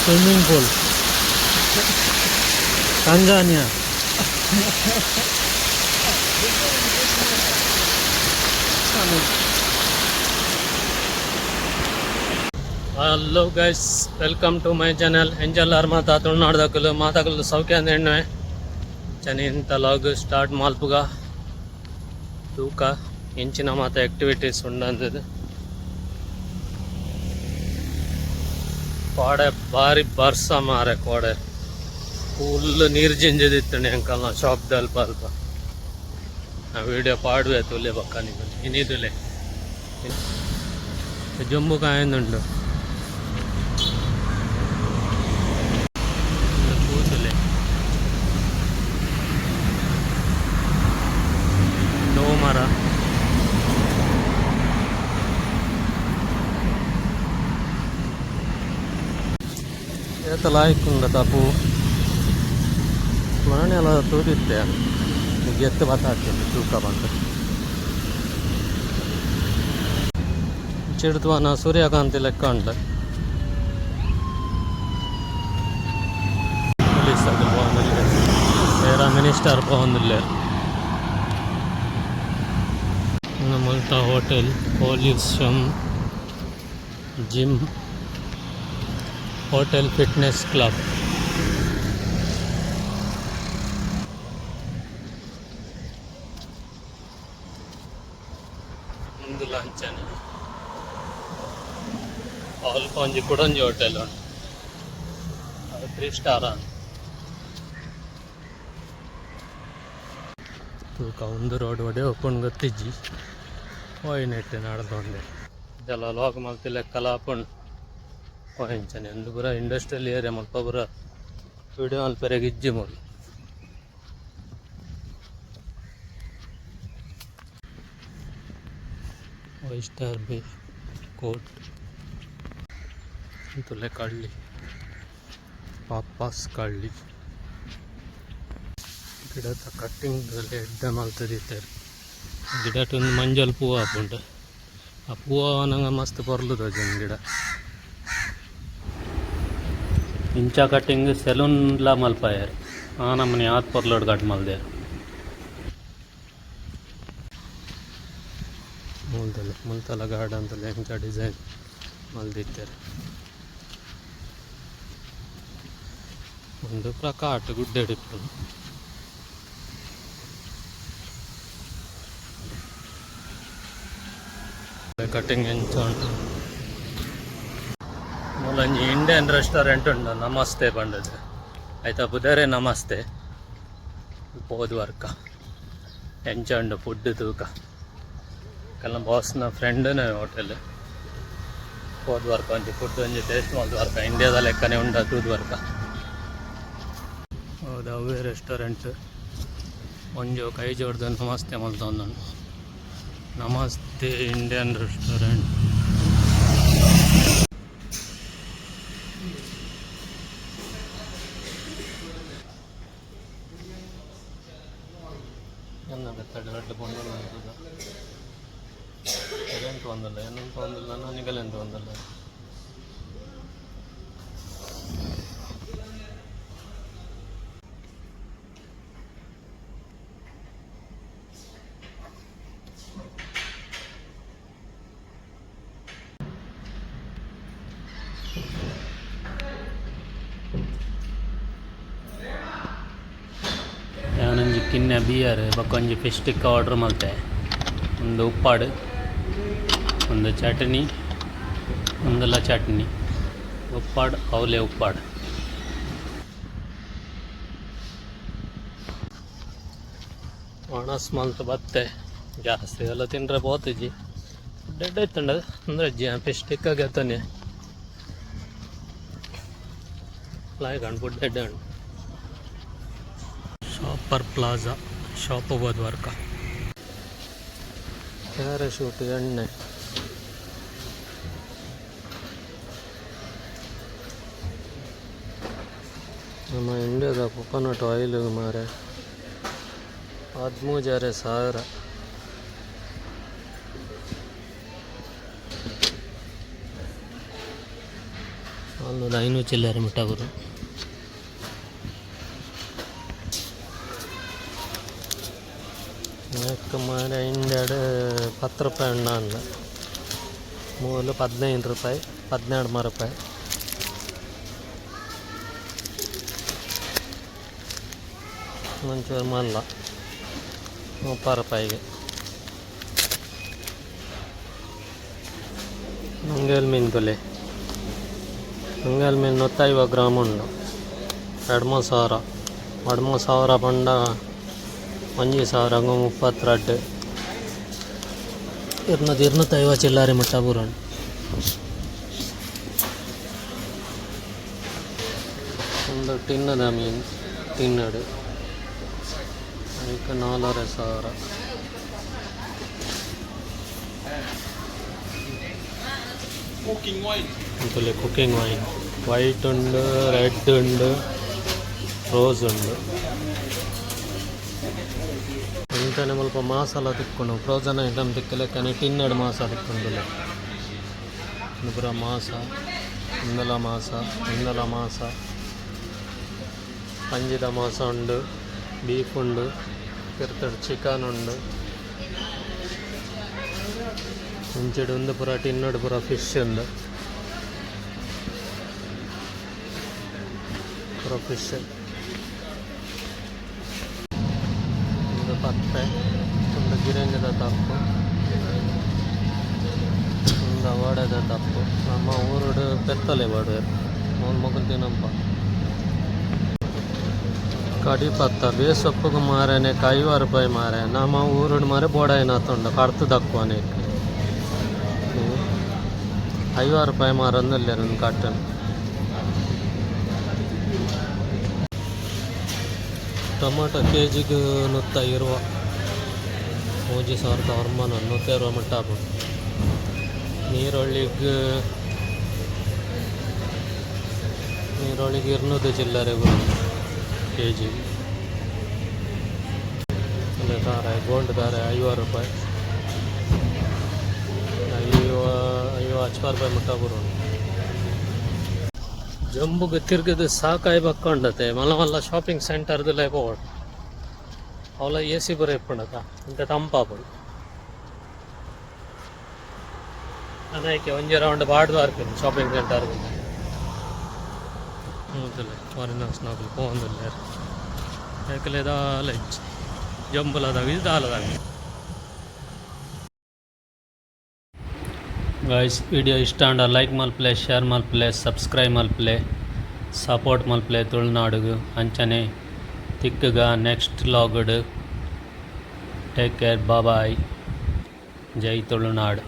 Swimming pool. Tanzania. Hello guys, welcome to my channel. ಎಂಜಲ್ ಮಾತಾ ತುಳುನಾಡ್ದಕುಲು ಮಾತಾಕುಲು ಸೌಖ್ಯ ಎಣ್ಣೆ ಚನಿಂತ ಲಾಗ್ ಸ್ಟಾರ್ಟ್ ಮಲ್ಪುಗ. ತೂಕ ಎಂಚಿನ ಮಾತ ಆಕ್ಟಿವಿಟೀಸ್ ಉಂಡಂದದು. ಕೋಡೆ ಬಾರಿ ಬರ್ಸ ಮಾರೆ. ಕೋಡೆ ಫುಲ್ ನೀರು ಜಿಂಜದಿತ್ತಂಡೆ ಅಂಕಲ್ನ ಶಾಪ್ ಅಲ್ಪ ಅಲ್ಪ. ನಾ ವಿಡಿಯೋ ಪಾಡುವೆ, ತುಲೆ ಬಕ್ಕ ನೀವು ಇನಿದುಲೆ ಜೊಂಬು ಕಾಯೊಂದುಂಡು ಕೂತುಲೆ ಮರ. ಏತ ಲಾಯ್ಕುಂಡ ತಪು ಮರಣೆಲ್ಲ ತೂದಿತ್ತೆ ಗೆತ್ತು ಬತ್ತಾಗ್ತದೆ. ತೂಕ ಬಂತು ಚಿಡ್ತುವನ ಸೂರ್ಯಕಾಂತಿ ಲೆಕ್ಕ ಉಂಟು. ಪೊಲೀಸ್ ಅಕುಲು ಪೋವೊಂದುಲ್ಲೆರ್, ಬೇರ ಮಿನಿಸ್ಟರ್ ಪೋವೊಂದುಲ್ಲೆರ್. ಮುಲ್ತ ಹೋಟೆಲ್, ಪೊಲೀಸಮ್, ಜಿಮ್, ಹೋಟೆಲ್, ಫಿಟ್ನೆಸ್ ಕ್ಲಬ್. ಉಂದುಲ ಅಂಚನೆ. ಅಲ್ಪ ಒಂಜಿ ಕುಡೊಂಜಿ ಹೋಟೆಲ್ ಉಂಟು, ಅದು ತ್ರೀ ಸ್ಟಾರ್. ತೂಕ ಉಂದು ರೋಡ್ ಒಡೆ ಓಪನ್ ಗೊತ್ತಿಜ್ಜಿ. ಪೋಯಿನೆಟ್ ನಡತೊಂಡೆ ಇದೆಲ್ಲ ಲಾಕ್ ಮಲ್ತಿ ಲೆಕ್ಕಲ ಆಪುಂಡು. ಪೋಯಿಂಚನೆ ಉಂದು ಪೂರ ಇಂಡಸ್ಟ್ರಿಯಲ್ ಏರಿಯಾ. ಮುಲ್ಪ ಪೂರ ವಿಡಿಯೋ ಮಲ್ಪೆರೆಗ್ ಇಜ್ಜಿ ಮೂಲು. ಒಯಿಸ್ಟರ್ ಬೇ ಕೋರ್ಟ್ ತುಲೆ. ಕಳ್ಳಿ ಪಾಪಾಸ್ ಕಳ್ಳಿ ಗಿಡತ ಕಟ್ಟಿಂಗ್ ಎಡ್ಡೆ ಮಲ್ತದಿತ್ತೆರ್. ಗಿಡಟ್ ಒಂದು ಮಂಜಲ್ ಪೂವು ಆಪುಂಡು. ಆ ಪೂವು ಆನಗ ಮಸ್ತ್ ಪೊರ್ಲು ತೋಜುಂಡು ಗಿಡ. ಇಂಚ ಕಟ್ಟಿಂಗ್ ಸೆಲೂನ್ಲ ಮಲ್ಪಾಯೆರ್. ಆ ನಮೂನಿ ಆತ್ ಪೊರ್ಲುಡು ಕಟ್ ಮಲ್ದೆರ್. ಮುಲ್ತಲ ಮುಲ್ತಲ ಗಾರ್ಡನ್ ತೂಲೆ, ಎಂಚ ಡಿಸೈನ್ ಮಲ್ದಿತ್ತೆರ್. ಉಂದು ಪೂರ ಕಾಟ್ ಗುಡ್ಡೆಡ್ ಇಪ್ಪುನು. ಕಟಿಂಗ್ ಎಂಚ ಉಂಡು. ಮೂಲೊಂಜಿ ಇಂಡಿಯನ್ ರೆಸ್ಟೋರೆಂಟ್ ಉಂಡು, ನಮಸ್ತೆ ಪಂಡುದು. ಐತ ಪುದರೇ ನಮಸ್ತೆ. ಪೋದು ವರ್ಕ ಎಂಚ ಉಂಡು ಫುಡ್ ತೂಕ. ಕಲ್ನ ಬಾಸ್ನ ಫ್ರೆಂಡ್ನ ಹೋಟೆಲ್. ಪೋದು ವರ್ಕ, ಒಂಜಿ ಫುಡ್ ಒಂಜಿ ಟೇಸ್ಟ್ ಮಲ್ತ್ ವರ್ಕ. ಇಂಡಿಯಾದ ಲೆಕ್ಕನೆ ಉಂಡ ತೂದು ವರ್ಕ. ಹೌದು, ಅವೇ ರೆಸ್ಟೋರೆಂಟ್. ಒಂಜಿ ಕೈ ಜೋಡ್ದು ನಮಸ್ತೆ ಮಲ್ತೊಂದುಂಡು. Namaste Indian restaurant. ಎನ್ನ ಬೆತ್ತಡೆ ರಡ್ಡ್ ಪೊಣ್ಣುಲು ಉಂತುದ. ಎರೆನ್ ತೂವೊಂದುಲ್ಲ, ಎನ್ನನ್ ತೂವೊಂದುಲ್ಲ, ನಿಗಲೆನ್ ತೂವೊಂದುಲ್ಲ. ಯಾನೊಂಜಿ ಕಿನ್ಯ ಬಿಯರ್ ಬೊಕೊಂಜಿ ಫಿಶ್ ಟಿಕ್ಕ ಆರ್ಡರ್ ಮಲ್ತೆ. ಒಂದು ಉಪ್ಪಾಡು, ಒಂದು ಚಟ್ನಿ, ಉಂದುಲ ಚಟ್ನಿ, ಉಪ್ಪಾಡ್, ಅವಲೆ ಉಪ್ಪಾಡ್. ಒಣಸ್ ಮಲ್ತ್ ಬತ್ತೆ. ಜಾಸ್ತಿ ಎಲ್ಲ ತಿಂದರೆ ಪೋತಿಜಿ. ಡೆಡ್ ಐತುಂಡ ಅಂದ್ರೆ ಫಿಶ್ ಟಿಕ್ಕ ಗೆತ್ತೊನೆ ಲಾಯ್ಕ್ ಉಂಡು, ಫುಡ್ ಎಡ್ಡೆ ಉಂಡು. ಶಾಪರ್ ಪ್ಲಾಜಾ ಶಾಪ್ ಹೋಗೋದು ವರ್ಕ. ಪ್ಯಾರಾಶೂಟ್ ಎಣ್ಣೆ. ನಮ್ಮ ಇಂಡಿಯಾದ ಕೊಕೊನಟ್ ಆಯಿಲ್ ಮಾರೆ 13,500. ನಾನ್ನೂರು ಐನೂರು ಚಿಲ್ಲರೆ ಮುಟ್ಟ ಬರು. ಮಾರೆ ಇಂಡ್ಯಾಡ್ 10 ರೂಪಾಯಿ ಉಂಡ ಅಂದ. ಮೂಲು 15 ರೂಪಾಯಿ, 12 ರೂಪಾಯಿ. ಒಂಚೂರು ಮಲ್ಲ 30 ರೂಪಾಯಿಗೆ. ಮಂಗೇಲ್ ಮೀನು ತೊಲೆ. ಮಂಗೇಲ್ ಮೀನು 150 ಗ್ರಾಮ್ ಉಂಡು. 2500. 2500 ಪಂಡ 1032. 200, 250 ಚಿಲ್ಲರೆ ಮುಟ್ಟ ಬೂರುಂಡು. ಒಂದು ಟಿನ್ನದ ಮೀನು. ಟಿನ್ನಡು ಅದಕ್ಕೆ 4500. Cooking wine. ಅಂತಲ್ಲಿ cooking wine. White ಉಂಡು, ರೆಡ್ ಉಂಡು, ರೋಸ್ ಉಂಡು. ಇಂಚನೆ ಮುಲ್ಪ ಮಾಸಾಲ ತಿಕ್ಕುಂಡು. ಫ್ರೋಸನ್ ಐಟಮ್ ತಿಕ್ಕಲೆಕ್ಕನೆ ಟಿನ್ನಡ್ ಮಾಸ ತಿಕ್ಕುಂಡುಲ್ಲ. ಉಂದು ಪೂರ ಮಾಸ. ಇಂದಲ ಮಾಸ, ಇಂದಲ ಮಾಸ, ಪಂಜಿದ ಮಾಸ ಉಂಡು, ಬೀಫ್ ಉಂಡು, ತಿರ್ತಡ್ ಚಿಕನ್ ಉಂಡು. ಇಂಚಿಡ್ ಉಂದು ಪೂರ ಟಿನ್ನಡ್ ಪೂರ ಫಿಶ್ ಉಂದು ಪೂರ ಫಿಶ್. ಉಂದು ಪಪ್ಪೆ, ಉಂದು ಗಿರೆಂಜದ ತಪ್ಪು, ಉಂದು ವಡೆದ ತಪ್ಪು. ನಮ್ಮ ಊರುಡು ಪೆತ್ತಲೆ ಪಾಡುವೆರ್. ಮೂಲು ಮೊಕುಲು ತಿನಪ್ಪ. ಕಡಿ ಪತ್ತ ಬೇಸೊಪ್ಪುಗು ಮಾರನೆ 50 ರೂಪಾಯಿ ಮಾರೆ. ನಮ್ಮ ಊರುಡು ಮಾರೆ ಬೋಡಾಯಿನಾತುಂಡು ಕಡ್ತು ದಕ್ಕುವನೇಕ್. 50 ರೂಪಾಯಿ ಮಾರೊಂದುಲ್ಲೆರ್ ಉಂದು ಕಟ್ಟನ್. ಟೊಮಾಟೊ ಕೆಜಿಗ್ 120. 3900, 120 ಮುಟ್ಟ ಆಪುಂಡು. ನೀರೊಳ್ಳಿಗ್ ನೀರೊಳ್ಳಿಗ್ 200 ಚಿಲ್ಲರೆ ಕೆಜಿ. ತಾರೆ, ಗೋಂಡು ತಾರೆ 50 ರೂಪಾಯಿ. ಐವ ಐವ 10 ರೂಪಾಯಿ ಮುಟ್ಟ ಬರುಂಡು. ಜಂಬುಗ್ ತಿರ್ಗದು ಸಾಕಾಯ್ ಬಕ್ಕೊಂಡತೆ. ಮಲ್ಲ ಮಲ್ಲ ಶಾಪಿಂಗ್ ಸೆಂಟರ್ದುಲಾ ಪೋವೊಡು. ಅವ್ಲ ಎ ಸಿ ಪೂರ ಇಪ್ಪುಂಡತ, ಇಂತ ತಂಪಾಪುಂಡು. ಅನೈಕೆ ಒಂಜಿ ರೌಂಡ್ ಪಾಡ್ದ್ ಬರ್ಪಿನಿ ಶಾಪಿಂಗ್ ಸೆಂಟರ್. ತೂಲೆ, ಫಾರಿನರ್ಸ್ ನಕುಲು ಪೋವೊಂದುಲ್ಲೆರ್. ಎಕಲೆ ದಾಲ ಇಜ್ಜಿ, ಜಂಬುಲದಾಗ ದಾಲದಾಗ. ಗಾಯ್ಸ್, ವಿಡಿಯೋ ಇಷ್ಟ ಆಂಡ ಲೈಕ್ ಮಲ್ಪಲೆ, ಶೇರ್ ಮಲ್ಪಲೆ, ಸಬ್ಸ್ಕ್ರೈಬ್ ಮಲ್ಪಲೆ, ಸಪೋರ್ಟ್ ಮಲ್ಪಲೆ ತುಳುನಾಡುಗು. ಅಂಚನೆ ತಿಕ್ಕುಗ ನೆಕ್ಸ್ಟ್ ವ್ಲಾಗ್ಡ್. Take care, bye. ಜೈ ತುಳುನಾಡು.